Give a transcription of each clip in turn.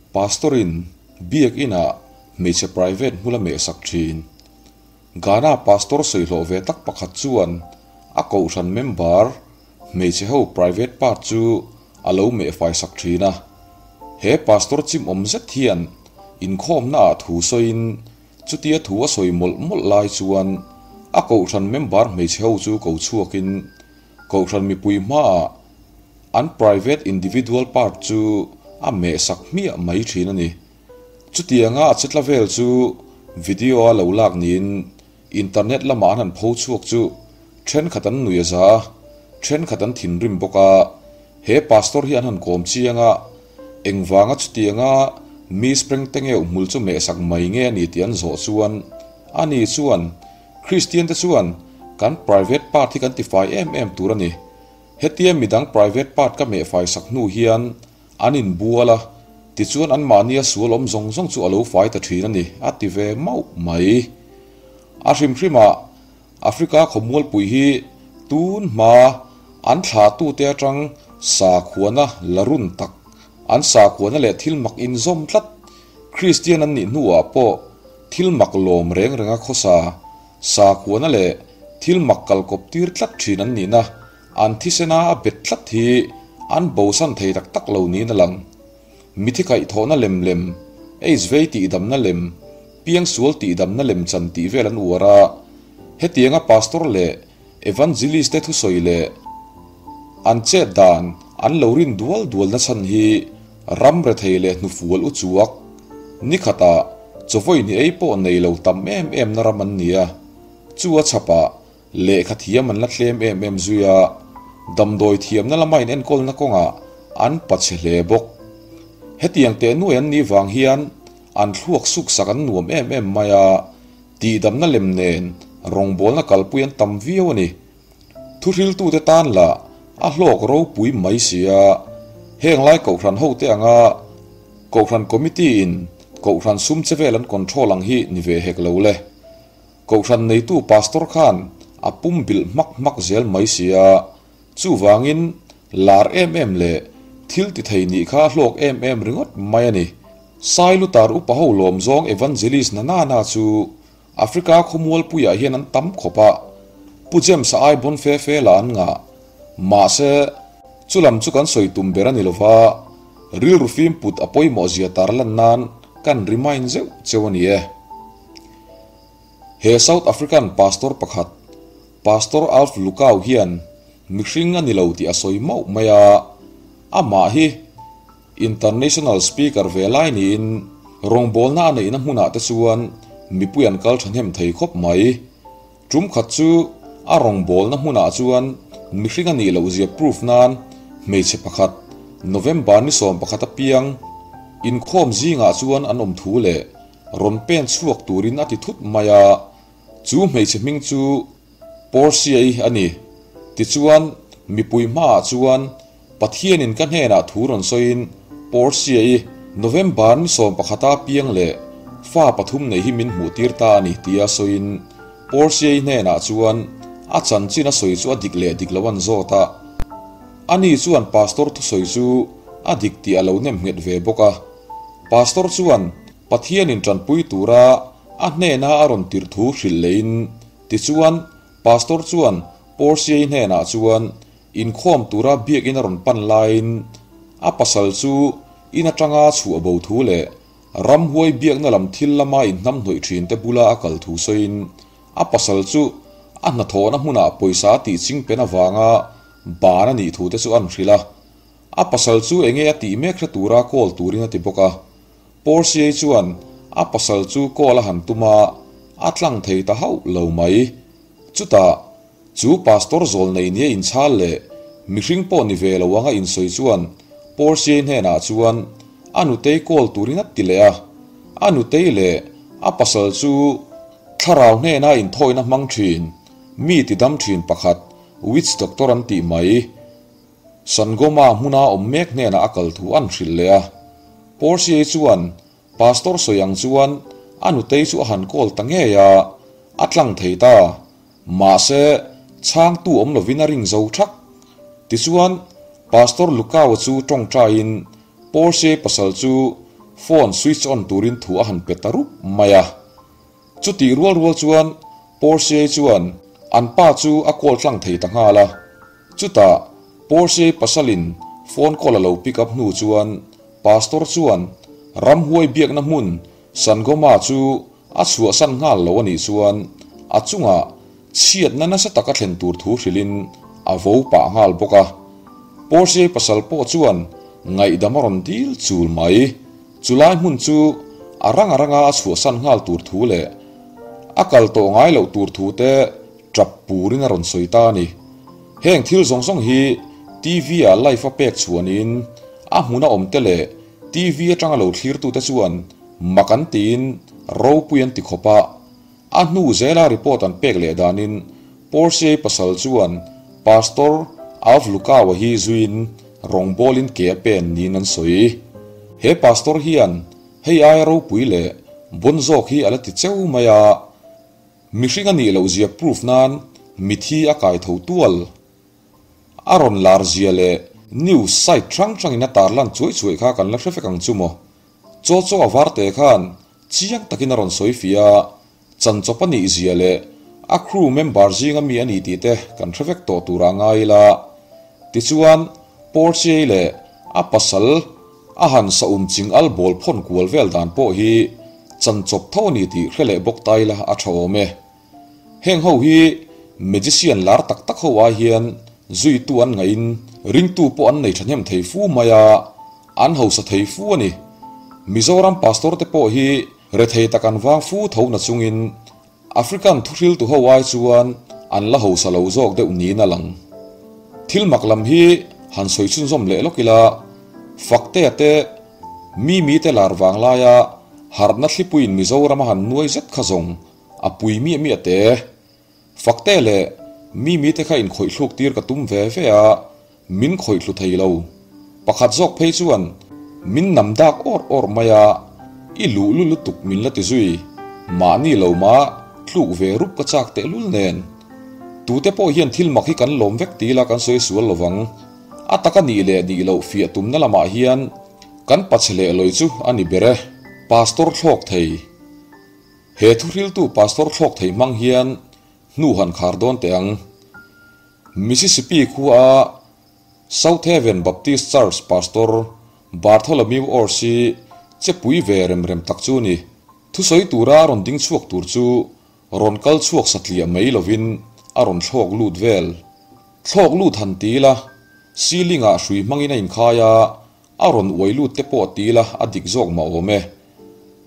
Pastor in biak inah hmeichhe private hmul a mehsak thin. Ghana pastor sawi hlawh ve tak pakhat chuan a kohhran member hmeichhe ho private part chu a lo mehfai sak thin a. He pastor chimawm zet hian inkhawmna ah thu sawiin chutia thu a sawi mawlh mawlh lai chuan a kohhran member hmeichhe ho chu ko chhuakin kohhran mipui hmaah an private individual part chu a mehsak hmiah mai thin a ni. Chutianga a chetla vel chu video a lo lak niin internet lamah an han pho chhuak chu thenkhat an nui a za a, thenkhat an thinrim bawk a. He pastor hi an han kawm chiang a, engvanga chutianga mi Spring te ngeuh hmul chu mehsak mai nge a ni tih an zawh chuan ani chuan Kristian te chuan kan private part hi kan tifai em em tur a ni. Hetia midang private part ka mehfai sak hnu hian An inbual a, tichuan anmahnia sual awm zawng zawng chu a lo fai ta thin a ni, a ti ve mauh mai. A hrim hrimah Africa khawmualpui hi tun hma an thlahtute atang sakhuana la run tak, an sakhuana leh thil mak inzawm tlat, Kristian an nih hnuah pawh thil mak lawm reng renga khawsa, sakhuana leh thil mak kalkawp tir tlat thin an nihna An thisena a bet tlat hi an bosan thei tak tak lo niin a lang. Mithi kaihthawhna lem lem, aids vei tihdamna lem, piangsual tihdamna lem chan tih vel an uar a. Hetianga pastor leh evangelist te thusawi leh an chet dan an lo rin dual dual na chhan hi ram rethei leh hnufual u chuak nikhatah chawvawi ni ei pawh nei lo tam em em na ram an ni a. Chu a chhapah Lehkha thiam an la tlem em em zui a, damdawi thiamna lama inenkawlna kawngah an pache hle bawk. Hetiang teh nuai an nih vang hian an thluak suk sak an nuam em em mai a, tihdamna lem nen rawngbawlna kalpui an tam viau a ni. Thuhriltute tan lah a hlawk ropui mai si a, heng lai kohhran hote anga kohhran committee in kohhran sum che vel an control ang hi ni ve hek lo le. Kohhran neitu pastor khan a pum bilh hmak hmak zel mai si a, chuvangin lar em em leh thil ti thei nih kha a hlawk em em ringawt mai a ni. Sailutar upa ho lawm zawng Evangelist na na na chu Africa khawmualpuiah hian an tam khawp a, Pu James-a ai bawn fe fe lah an ngah. Mahse, chulam chu kan sawi tum ber a ni lova, rilru fim put a pawimawh zia tarlan nan kan remind zeuh cheu a ni e. He South African pastor pakhat, Pastor Alf Lukau hian mihring a ni lo tih a sawi mauh mai a, amah hi international speaker ve lai niin rawngbawlna a neihna hmunah te chuan mipui an kal thahnem thei khawp mai. Tum khat chu a rawngbawlna hmunah chuan mihring a nih loh zia proof nan hmeichhe pakhat November ni 11 apiang inkhawm zingah chuan an awm thu leh Rawn pen chhuak turin a ti thut mai a, chu hmeichhe hming chu Portia-i a ni. Tichuan, mipui hmaah chuan Pathianin ka hnenah thu rawn sawiin, Portia-i, November ni 11-a piang leh fa pathum nei hi min hmuhtir ta a ni, tia sawiin Portia-i hnenah chuan a chanchin a sawi chu a dik leh dik lo an zawt a. Ani chuan pastor thusawi chu a dik tih a lo nem nghet ve bawk a. Pastor chuan Pathianin tanpui tura a hnena a rawn tirh thu hrilh lehin, tichuan Pastor chuan Portia-i hnenah chuan inkhawm tura biakinn a rawn pan laiin a pasal chu in atanga chhuah bo thu leh ramhuai biakna lam thil lama inhnamhnawih thinte bula a kal thu sawiin a pasal chu a hnathawhna hmunah pawisa a tihching pen avanga ban a nih thute chu an hrilh a. A pasal chu enge a tih mek hre tura call turin a ti bawk a. Portia-i chuan a pasal chu call a han tum a, a tlang thei ta hauh lo mai. Chutah, chu pastor zawl nei nia inchhal leh mihring pawh ni ve lo anga insawi chuan Portia-i hnenah chuan a nutei call turin a ti leh a. A nutei leh a pasal chu thlarau hnena inthawina hmang thin, mi tidam thin pakhat, witch doctor an tih mai. Sangoma hmuna awm mek hnenah a kal thu an hrilh leh a. Portia-i chuan Pastor sawi ang chuan a nutei chu a han call ta ngei a, a tlang thei ta. Mahse, chhangtu awm lovin a ring zo thak. Tichuan, Pastor Lukau-a chu tawngtaiin Portia-i pasal chu phone switch on turin thu a han pe ta rup mai a. Chutih rual rual chuan Portia-i chuan an pa chu a call tlang thei ta nghal a. Chutah Portia-i pasalin phone call a lo pick up hnu chuan Pastor chuan ramhuai biakna hmun Sangoma chu a chhuahsan nghal lo a nih chuan a chungah chhiatna nasa taka thlen tur thu hrilhin a vo pah nghal bawk a. Portia-i pasal pawh chuan ngaihdam a rawn dil chul mai. Chulai hmun chu a rang a ranga a chhuahsan nghal tur thu leh a kal tawh ngai loh tur thu te tap purin a rawn sawi ta a ni. Heng thil zawng zawng hi TV ah live a pek chhuanin a hmuna awm te leh TV atanga lo thlirtute chuan mak an tiin ropui an ti khawp a. A hnu zela report an pek leh danin Portia-i pasal chuan Pastor Alf Lukau-a hi zuiin rawngbawlin ke a pen niin an sawi. He pastor hian hei aia ropui leh bon zawk hi a la ti cheu mai a, mihring a nih loh zia proof nan mithi a kai tho tual. A rawn lar zia leh news site hrang hrangin a tarlan chuai chuai kha kan la hre vek ang chu maw. Chaw chaw a varte khan chiang takin a rawn sawi fiah a, chanchawp a nih zia leh a crew member zinga mi a ni tih te kan hre vek tawh turah ngai ila. Tichuan, Portia-i leh a pasal a han saum ching al bawl phawn kual vel dan pawh hi chanchawp tho a ni tih hre leh bawk ta ila a tha awm e. Heng ho hi magician lar tak tak ho ai hian zuitu an ngaihin ringtu pawh an nei thahnem thei fu mai a, an hausa thei fu a ni. Mizoram pastor te pawh hi rethei tak an vang fu tho na chungin African thuhriltu ho ai chuan an la hausa lo zawk deuh niin a lang. Thil mak lam hi han sawi chhunzawm leh lawk ila, Faktea te Mimi te lar vang laia harhna thlipuiin Mizoram a han nuai zet kha zawng A pui miah miah te. Fakte leh Mimi te kha inkhawih thluk tir ka tum ve ve a, min khawih thlu thei lo. Pakhat zawk phei chuan min nam dak awr awr mai a, i luh lu lutuk min la ti zui, mahni lo mah tluk ve rup ka chak tehlul nen. Tute pawh hian thil mak hi kan lawm vek ti ila kan sawi sual lovang. A taka nih leh nih loh fiah tumna lamah hian kan pachhe leh lawi chu a ni ber e. Pastor thlawk thei. He thuhriltu Pastor thlawk thei hmang hian hnu han khar dawn teh ang. Mississippi khua a South Haven Baptist Church Pastor Bartholomew Ors hi che pui ve rem rem tak chu ni. Thusawi tura a rawn ding chhuak tur chu rawn kal chhuak satliah mai lovin a rawn thlawk lut vel. Thlawk lut han ti ila, ceiling ah hrui hmangin a inkhai a, A rawn uai lut te pawh ti ila a dik zawk mah awm e.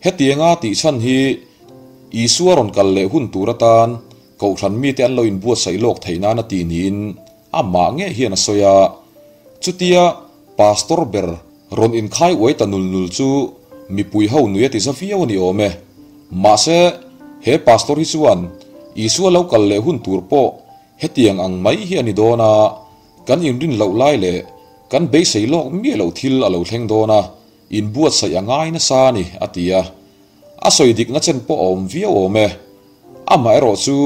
Hetianga tih chhan hi Isua rawn kal leh hun tur atan Kohhran mite an lo inbuatsaih lawk theih nan a ti niin amah ngei hian a sawi a. Chutia Pastor ber rawn inkhai uai ta nul nul chu mipui ho nui a ti za viau a ni awm e. Mahse, he Pastor hi chuan Isua lo kal leh hun tur pawh hetiang ang mai hi a ni dawn a, Kan inrin loh lai leh kan beisei lawk miah loh thil a lo thleng dawn a, inbuatsaih a ngai nasa a ni, a ti a. A sawi dikna chen pawh a awm viau awm e. Amaherawh chu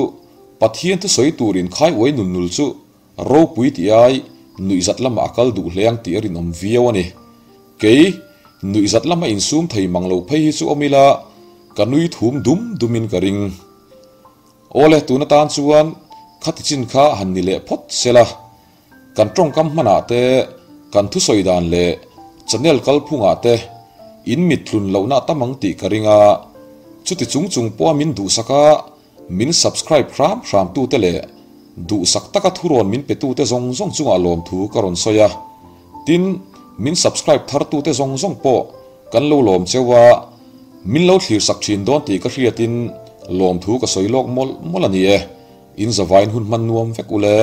Pathian thusawi tur inkhai uai nul nul chu ropui tih ai nuihzat lamah a kal duh hle ang tih a rinawm viau a ni. Kei, nuihzat lama insum thei mang lo phei hi chu awm ila ka nui thum dum dumin ka ring. Awle, tun atan chuan khati chin kha han ni leh phawt sela, kan tawngkam hmanah te, kan thusawi dan leh channel kalphungah te in mit tlun lohna a tam ang tih ka ring a, chuti chung chung pawha min duhsak a, min subscribe hram hram tute leh duhsak taka thurawn min petute zawng zawng chungah lawmthu ka rawn sawi a, tin, min subscribe thartute zawng zawng pawh Kan lo lawm cheu a, min lo thlir sak thin dawn tih ka hriatin lawmthu ka sawi lawk mawlh mawlh a ni e, in zavain hun hman nuam vek ule.